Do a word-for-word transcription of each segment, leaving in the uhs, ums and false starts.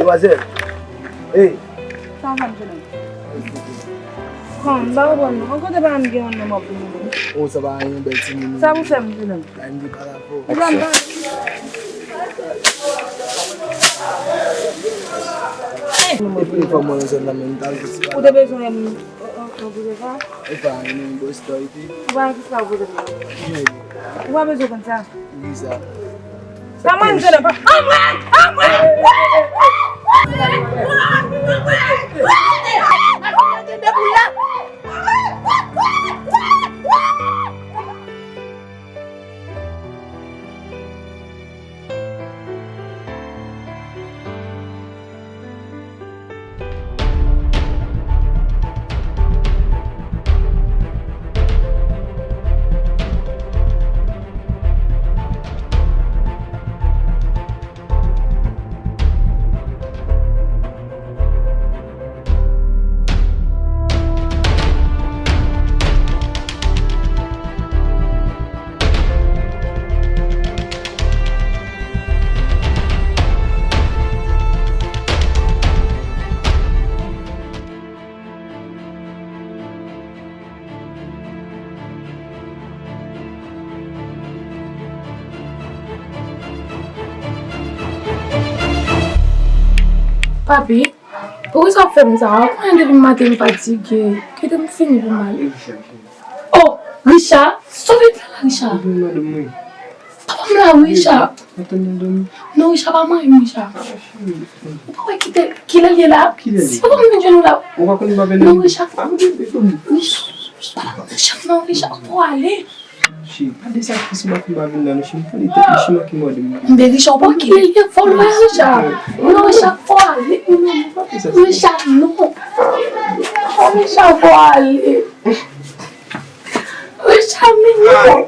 Demwazèl. Ey. Sa w fè m, jennonm? Kòman, m pa konprann non. An kote pa m gen yon nonm ap vini menm? Oh, sa pa anyen, bèl timoun. Sa pou fè m, jennonm? Ay, m te pale avè w. Ou pa m pale. Epi fò mwen nan zòn nan menm, m t al fè ti pale. Ou te bezwen m, an, an, an, pou sa? E pa anyen non, boss, tò, epi. Ou pa gen kisa pou poze m nan. Ou pa bezwen konn sa. Ki sa? Sa mwen, m jere pa. Anmwey! Anmwey! Papi, poukisa w ap fè m sa? Ou konnen depi maten m fatige. Kite m fini pou m ale. Oh, Richard, sove m la, Richard. Papa m la, wi, Richard. Non, Richard pa manyen m, Richard. Ou pa wè kite, kilè l ye la? Si papa m vin jwenn ou la. Non, Richard. Richard, non, Richard, fò ale. Gade sa ki sou makimba vin la, mesye, m fè li tèt li sou makimba de mwen. Men Richard, ou pa kilè l ye, fò l wè Richard. Non, Richard, fò ale. Richard, non. Oh, Richard, fò ale. Richard, men non.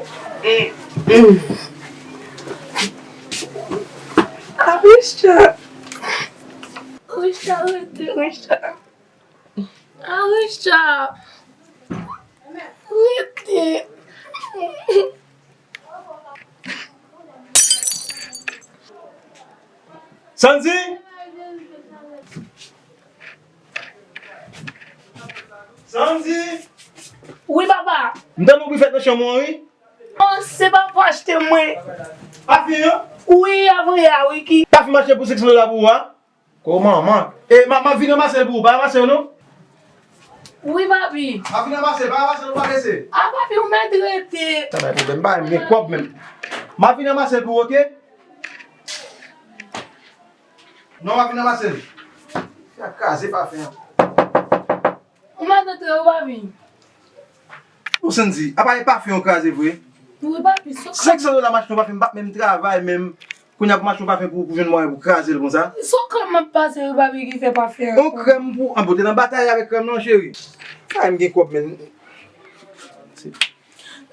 Ah, Richard. Richard, rete, Richard. Ah, Richard. Rete. Sandy! Sandy! Wi, papa. M tande yon bri fèt nan chanm ou an, wi. Oh, se papa achte mwen. Pafen an? Wi, avre a, wi, ki. Pafen m achte pou senk san dola pou ou a? Ko manman. E, m a, m a vin ranmase l pou ou, pa ranmase yo non? Wi, papi. M a vin ranmase l, pa ranmase l, ou pa prese. A, papi, ou mèt rete. Sa bay pwoblèm, m pa menm gen kòb menm. M a vin ranmase l pou ou, oke? Non, m a vin ranmase l. Fè a kraze pafen an. Ou mèt antre wi, papi. Ou santi, apa e pafen yo kraze vre? Wi, papi, se. Senk san dola m achte yon pafen, m p ap menm travay menm. Kounye a pou m achte yon pafen pou, pou jwenn mwayen pou kraze l konsa. Se yon krèm m ap pase wi, papi, ki fè pafen an. Yon krèm pou, an, bon, te nan batay avèk krèm nan, cheri. Kay m gen kòb, men.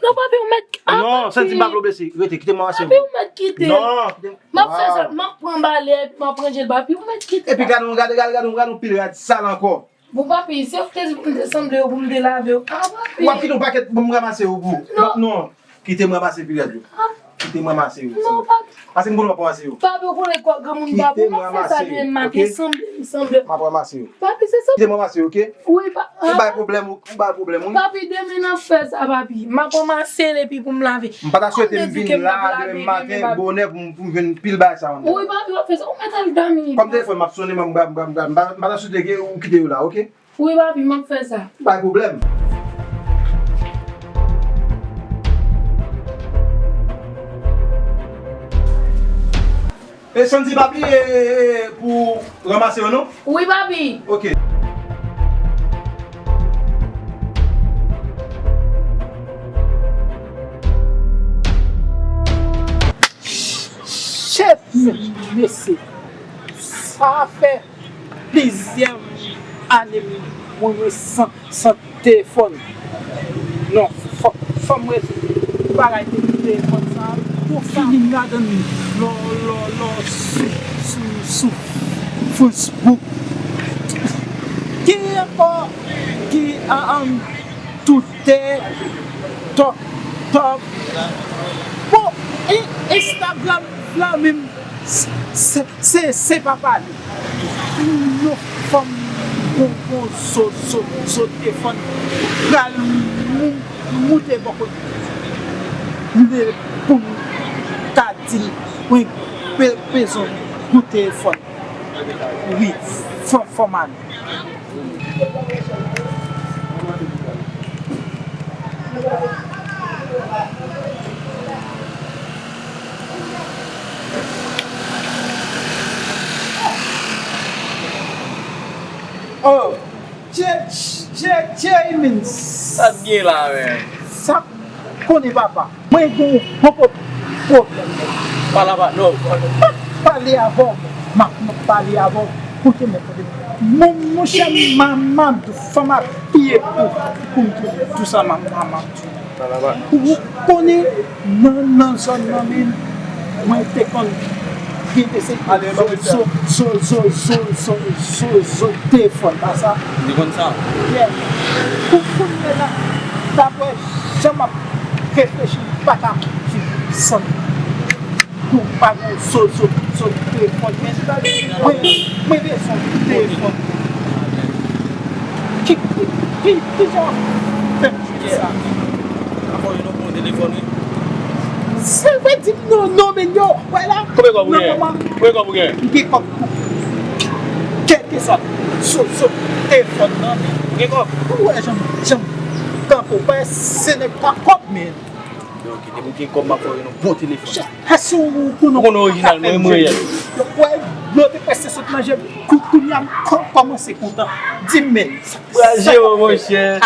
Non, papi, ou mèt. Non, santi m pa vle w blese. Rete, kite m ranmase. Papi, ou mèt kite. Non, kite m. M ap fè sa, m ap pran balè, epi m ap pran jèl, papi, ou mèt kite. Epi gade, gade, gade, gade, gade yon pil rad sal ankò. Bon, papi, se ou ki te di pou m te sanble yo, pou m te lave yo. Ah, papi. W ap kite yon pakèt pou m ranmase yo pou ou. Non. Non, kite m ranmase pil rad yo. Ah. Kite m ranmase yo. Non, papi. Paske m konnen w ap ranmase yo. Papi, ou konnen kwa granmoun pa bon, m ap fè sa demen maten, sanble m, sanble. M ap ranmase yo. Papi, se sa. Kite m ranmase yo, oke? Wi, pa. Ou bay pwoblèm, ou bay pwoblèm, wi. Papi, demen n ap fè sa, papi. M ap ranmase l epi pou m lave. M pa ta swete m vin la demen maten, bonè pou m, pou m jwenn pil bagay sa yo. Wi, papi, w ap fè sa. Ou mèt al dòmi. Kòm telefòn m ap sonnen, m pa, m pa, m pa, m pa, m pa ta swete ke ou kite yo la, oke? Wi, papi, m ap fè sa. Bay pwoblèm. E Sandy, pa bliye, e, e, e, pou ranmase yo, non? Wi, papi. Oke. Shit, mesye. Sa fè plizyè ane mwen, mwen san, san telefòn. Non, fò, fò m rezoud bagay de telefòn sa a. Ou fini m ladan l. Lò, lò, lò, sou, sou, sou Facebook. Ki ankò, ki, a, an, Twitter, Tok, Tok. Bon, e, Instagram la menm, se, se, se pa pale. Yon fanm gon, gon zo, zo, zo te fann pral mou-, moute bò kote m pou m ka di l, mwen be-, bezwen goute fòn. Wi, fò-, fòmal. Oh, J-, J-, J-, Jerry, men, sa k gen la, men? Sa k konnen, papa. Mwen gon poko pwoblèm. Pale avè nou. M ap pale avè w. M ap, m ap pale avè w. Koute mwen, koute mwen. Mon, monchè, m a, m a, fanm ap piye pou, pou m tou, tou sa m ap, m ap, m ap di w. Ou konnen, nan, nan zòn nan menm, mwen te konn gen de se zo, zo, zo, zo, zo, zo, zo, zo, telefòn, pa sa? Ou te konn sa? Yeah. Pou kounye la, daprè jan m ap reflechi, m pa ka viv san li. Tou pa gen zo, zo, zo telefòn, men mwen, mwen bezwen telefòn. Ki, ki, ki, ki jan w ap fè m di sa? Afò yo nou bon telefòn, wi. Se vre di m non, non, men yo, wè la. Konbyen kòb ou gen? Nan moman, konbyen kòb ou gen? M gen kòb pou kèlkeswa zo, zo telefòn nan, men. Ou gen kòb? Ou wè jan, jan m kanpe, w pa wè se nèg pa kòb, men. Yo, kite m gen kòb, m ap voye nou bon telefòn. Èske ou konnen, ou konnen orijinal mwen, mwen reyèl. Yo, wè, dlo te prèske sot nan je m, kou-, kounye a m kò-, kòmanse kontan. Di m, men, sa, sa k ap fè? Monchè.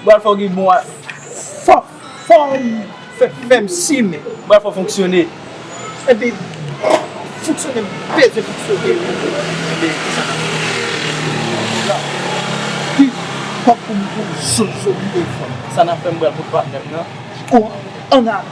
Pral fò gen bon a. Fò, fò m fè, fè m simen. Pral fò fonksyone. Epi, fonksyone, m bezwen fonksyone. Epi, sa n ap fè? Ki kòb pou m pou sot, sot telefòn? Sa n ap fè, m pral pot patnè m nan. Ou, ann ale.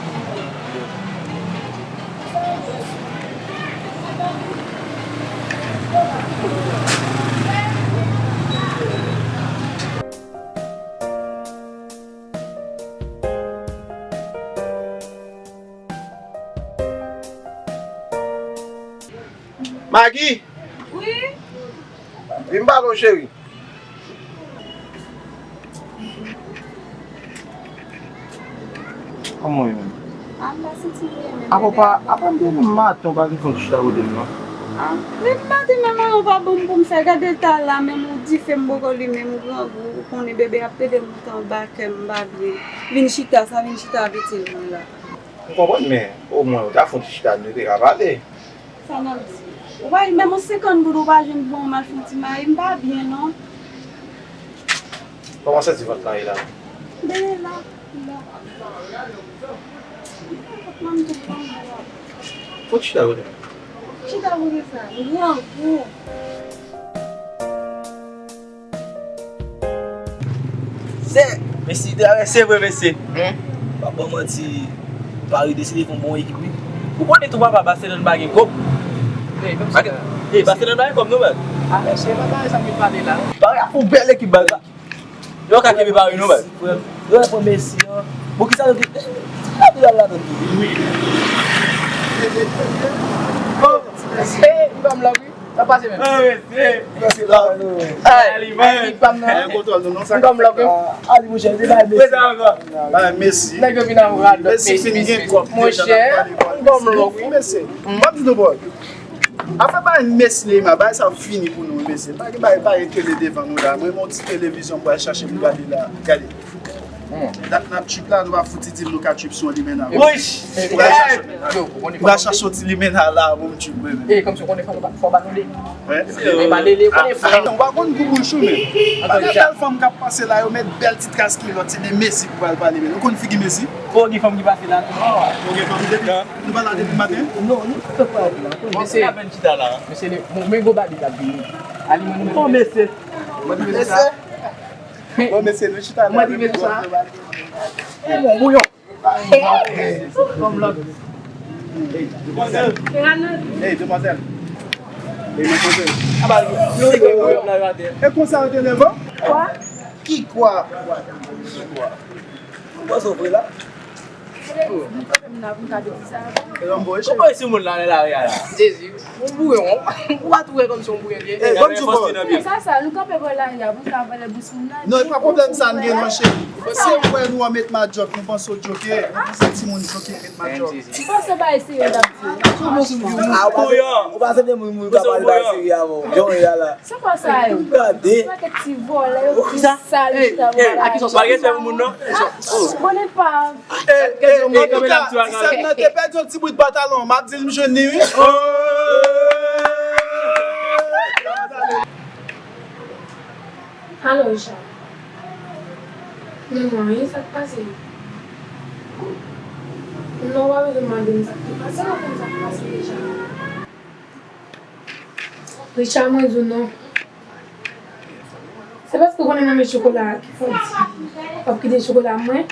Magi! Wi? Vin pale w, cheri. Kòman w ye menm? A, m pa santi m byen menm, bebe. Apa w pa, apa m te di w maten w pa gen fon chita kote m non? A, men maten menm anyen w pa ban m pou m fè. Gade ta la menm, ou dife m poko limen, m grangou, ou konnen bebe ap pede moute anba kè m, m pa byen. Vin chita, sa vin chita ap itil mwen la. M konprann, men omwen ou ta fon ti chita nou te ka pale. Sa n ap di? Ou pa menm yon senkant goud ou pa jwenn pou mwen, m al fè yon ti mayi, m pa byen non. Kòman w santi vant lan ye la? Byen la, la. Vant lan tou grangou. Fon chita kote? Chita kote sa? Grangou. Sè, mesye, travèse vre, mesye. Hmm? Pa ban manti, Paris deside fè yon bon ekip, wi. Ou konnen tou papa Barcelone pa gen kòb. Ey, pa gen, ey, Barcelone pa gen kòb, non, baz. A, mesye, pa bagay sa m vin pale la. Paris ap fè yon bèl ekip, baz. Yo ka kenbe Paris, non, baz. Yo pran Messi, an. Bon, kisa yo gen? Yo gen ladan tou. Wi. Bon, ey, li ban m lòk, wi. Sa pase menm? Ah, mesye. Ay, ay, li pa m nan. Ay, kontwòl nou, non, sa. M kòm lòk, wi. Ah, ali, monchè, se bay Messi. Bay Messi. Nèg yo vin an radòt Messi, fin gen kòb deja, n ap pale bòl. Messi, m ap di nou, bòl. Afè bay Messi, Neymar, bay sa fini pou nou, mesye. Pa gen bay, pa gen tele devan nou la. Mwen, yon ti televizyon, m pral chache, m gade la. Gade. Dat n ap trip la, nou pa fouti di m nou ka trip sou yon limena. Wouch! Ou pral chache yon ti limena la pou m trip mwen menm. E, kòmsi w konnen fò w ba nou de. Wi. Limena lele, ou konnen frè. Nou pa konn gou bouch ou menm. Pa gen bèl fanm k ap pase la, yo met bèl ti tras kilòt, se de Messi pou pral pale menm. Ou konn figi Messi? Bon, gen fanm ki pase la tou. Bon, gen fanm ki depi, nou pa la depi maten? Non, nou pa la. Mesye, bon, men gwo badi k ap vini. Ali, mwen, nou. Bon, mesye. Mwen di mesye sa. Bon, mesye, nou chita la. Mwen di mesye sa. E bon, bouyon. Kòm lòt. Hey, demwazèl. Hey, demwazèl. Hey, demwazèl. E konsa yo te leve? Kwa? Ki kwa? Ki kwa? Ou panse w vre la? Kòman e sou moun la nan lari a la? Jezi, ou boure, ou pa tou wè kòmsi ou boure vye. Eh, ban m di w kòman. Sa, sa, nou kanpe bò lari a pou n ka vòlè bous moun nan. Non, e pa pwoblèm sa n gen non, cheri. Se vre nou an met madjòk, nou panse w djoke, nou panse timoun djoke met madjòk. M panse w pa eseye w t ap di. Ah, ou pa se, ou pa se de moun, moun ka pale bay seri avan. Jan w ye a la. Se kwa sa yo? Gade. Sa ke ti vòlè yo, ti sal, ti sal. Pale respè pou moun non. Konnen pa. Antouka, si sè m nan te pèdi yon ti bout pantalon, m ap di l m jwenn li wi. Alo, Richard. Non, non, anyen, sa k pase? Non, w pa bezwen mande m sa k te pase, w konn sa k pase deja. Richard, mwen di w non. Se paske w konnen nan men chokola a ki fò di. W ap kite chokola mwen.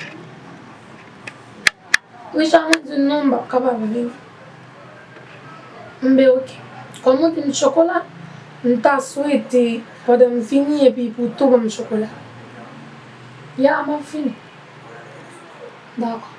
Richard, mwen di w non, m p ap kapab viv. M be oke. Kòm ou di m chokola, m ta swete pandan m fini epi pou tou ban m chokola. Ya, m ap fini. Dakò.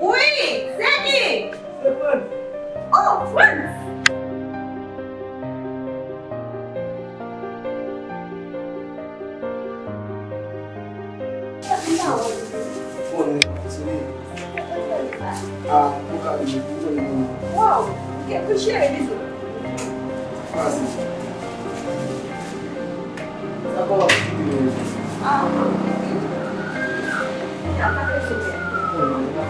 Wi, se ki? Se Frantz. Oh, Frantz! Konnen, se li. Ah, ou ka vini, ou konnen mwen. Wow, ok, wi, cheri, bizou. Pase. Sa kòman pou kite mwen? Ah, ok. Sa pa prese, men. Konnen, la.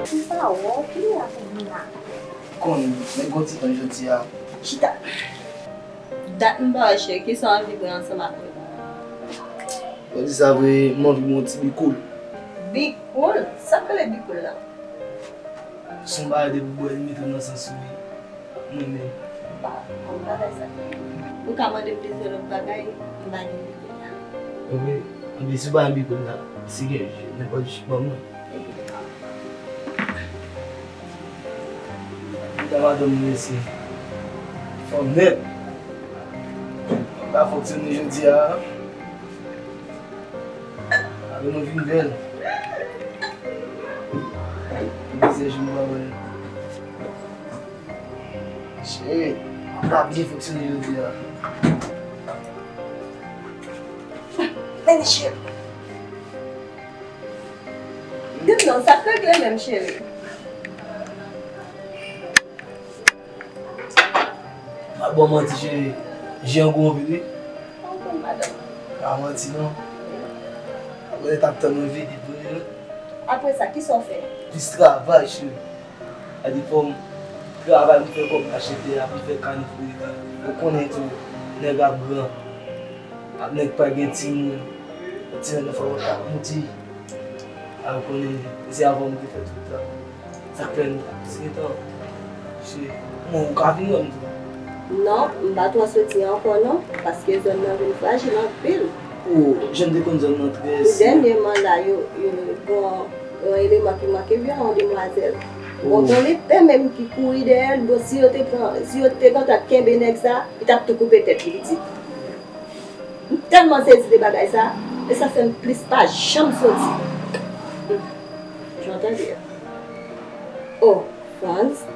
M pa wè w, kilè a pou vin la? Konnen, men gon ti tan jodi a. Chita. Dat m pa wè cheri, kisa w anvi bwè ansanm ak mwen? Ou di sa vre, m anvi bwè yon ti bikoul. Bikoul? Sa k rele bikoul la? Se yon bagay depi w bwè l, li mete w nan sans ou, wi. Mwen menm. Ba, kòm bagay sa. Ou ka mande m plizyè lòt bagay, m pa gen bikoul la. Wi, anben si w pa gen bikoul la, si gen ji, nenpòt ji, ban mwen. Putain, madanm mesye. Fanm nèt. Pa fonksyone jodi a. Avè nou vin bèl. Plizyè jou m pa wè l. Shit, m pa byen fonksyone jodi a. Men shit. Di m non, sa k regle menm, cheri? M ap ba w manti, cheri. Ji an gou anpil, wi. Pa manti, non. Apre, t ap tann mwen vini pou li, non. Apre sa, kisa w fè? Plis travay, cheri. Sa di fò m travay pou fè kòb m achte tè a, pou fè kanif pou li. Ou konnen tou, nèg ap gran. Ap nèg pa gen timoun. Timoun nan fò w ta mouti. A, ou konnen, se avan m te fè tout sa. Sa k fè m ap plis gentan. Se, bon, ou ka vin wè m tou. Non, m pa twò soti ankò non, paske zòn nan vin frajil anpil. Oh, jan m te konn zòn nan trè serye. Dènyèman la, yo, yo, bon, yon eleman ki manke vye yon demwazèl. Bon, gen lepè menm ki kouri dèyè l, bon, si yo te pran, si yo te gentan kenbe nèg sa, li t ap tou koupe tèt li, li di. M tèlman sezi de bagay sa, e sa fè m plis pa janm soti. Jan w tande a. Oh, Frantz,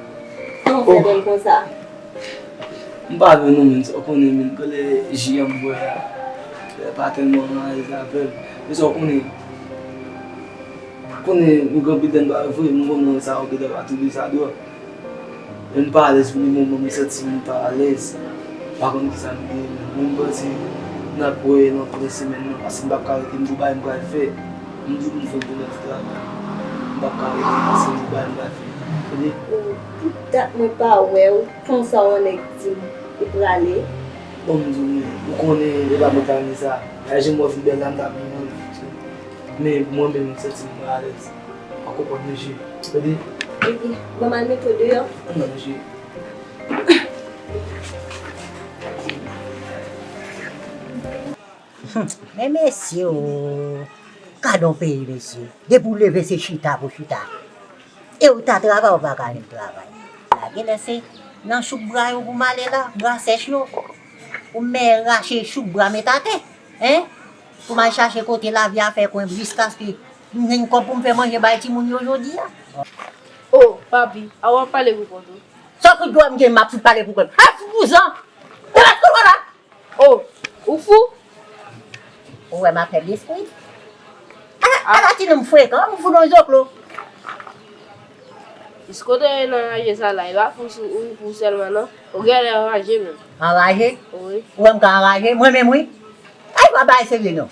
kòman w fè konn konsa? M pa vle non, men sa w konnen, men gade ji an m bwè a, pa tèlman alèz avè l. Men sa w konnen, konnen nou gen piten bagay vre, m konnen sa yo gentan pa touye sa dwòl. Men m pa alèz pou le moman, m santi m pa alèz. M pa konn kisa m genyen menm. Mwen m panse n ap wè nan fen semèn nan, paske m p ap ka rete, m gon bagay m pral fè. M di pou m fè l tounen ti travay. M p ap ka rete, paske m gon bagay m pral fè. Tande? Pou dat mwen pa wè w, konsa yon nèg di m ou prale. Bon, m di w, men, ou konnen, e pa mwen t ap di sa. Gade jan m wè w vin bèl la, m ta vin manje. Men mwen menm, m santi m pa alèz. Pa konprann, mesye. Tande? Ebyen, ban m al mete w deyò. Ann al, mesye. Men mesye o, gad on peyi mesye. Depi w leve se chita pou chita. E w ta travay ou pa ka menm travay. La genlè se nan chouk bra yo pou m ale la, bra sèch yo. Ou mè rache chouk bra met atè, en? Pou m al chache kote lavi a fè kwen jiskaske m jwenn kòb pou m fè manje bay timoun yo jodi a. O, papi, a w ap pale pou kont ou. Sa kout dwèt m gen m ap fout pale pou kont. A fou bouzan! Te mèt kout la! O, ou fou? Ou wè m ap fè biskwi? Ala, ala ti nonm frekan, ou fou nan zoklo. Jiskote nan raje sa la, e pa fou sou ou fou sèlman non. Ou genlè anraje menm. Anraje? Wi. Ou wè m ka anraje? Mwen menm wi. Ay, pa bay serye non.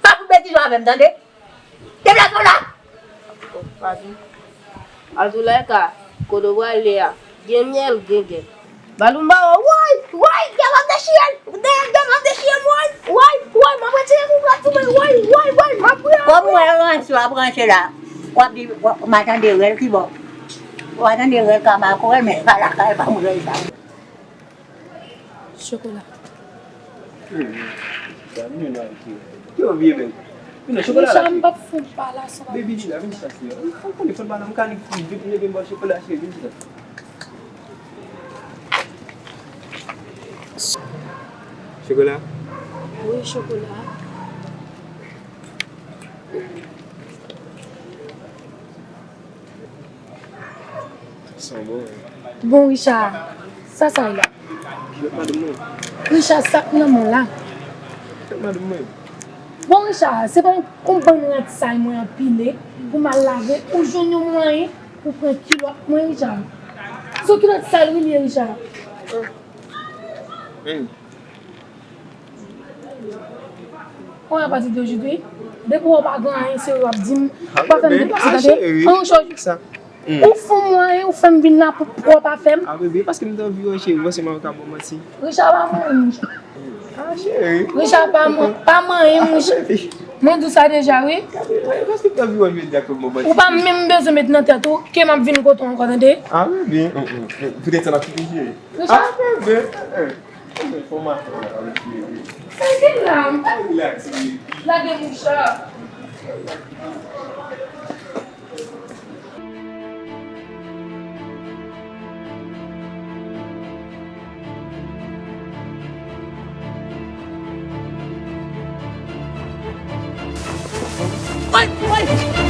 Pa fou betiz avè m, tande? Deplase w la! O, papi. Antoulèka, kote w prale a, gen myèl, gen gèt. Balou m ba w, woy, woy, gèt m ap dechiye l, gèt m ap dechiye m, woy, woy, woy, m ap retire kou plat sou mwen, woy, woy, woy, m ap pran. Kòm mwen ranse w ap ranse la, w ap di, w ap, m a tande rèl ki bò. W a tande rèl ka makorèl, men pa lakay pa m rèl sa. Chokola. Hmm. Sa vin nan ki. Yo, vye bèl. Vin nan chokola la. Richard, m p ap fè w pa la, sa va. Baby, vin la, vin chita, cheri. Ou konnen fò n pa nan mekanik pou vin leve m ba chokola, cheri, vin chita. Chokola? Wi, chokola. San bon, wi. Bon, Richard, sa sa ye la? Kilòt madanm mwen. Richard, sa k nan men w la? Kilòt madanm mwen. Bon, Richard, se pa yon, yon bann rad sal mwen anpile pou m al lave, ou jwenn yon mwayen pou pran kilòt mwen, Richard. Se yon kilòt sal wi l ye, Richard. Hmm. Mwen apati de jodi, depi w pa gen anyen serye w ap di m, pa fè m deplase, tande? An yon chòj. Ou fè m anyen, ou fè m vin la pou, pou w pa fè m. A bebe, paske m te anvi wè cheri, paske mwen ka bon manti. Richard pa mwen, Richard. Ah, cheri. Richard pa mwen, pa mwen, Richard. Mwen di w sa deja, wi. Paske m te anvi wè jodi a pou bon manti. Ou pa menm bezwen met nan tèt ou ke m ap vin kote w ankò, tande? Ah, bebe. Poutèt sa n ap kite cheri. Richard. Ah, bebe. Fò maten la, wi, cheri. Sa gen la? Relax, wi. Lage moucha. Woy, woy!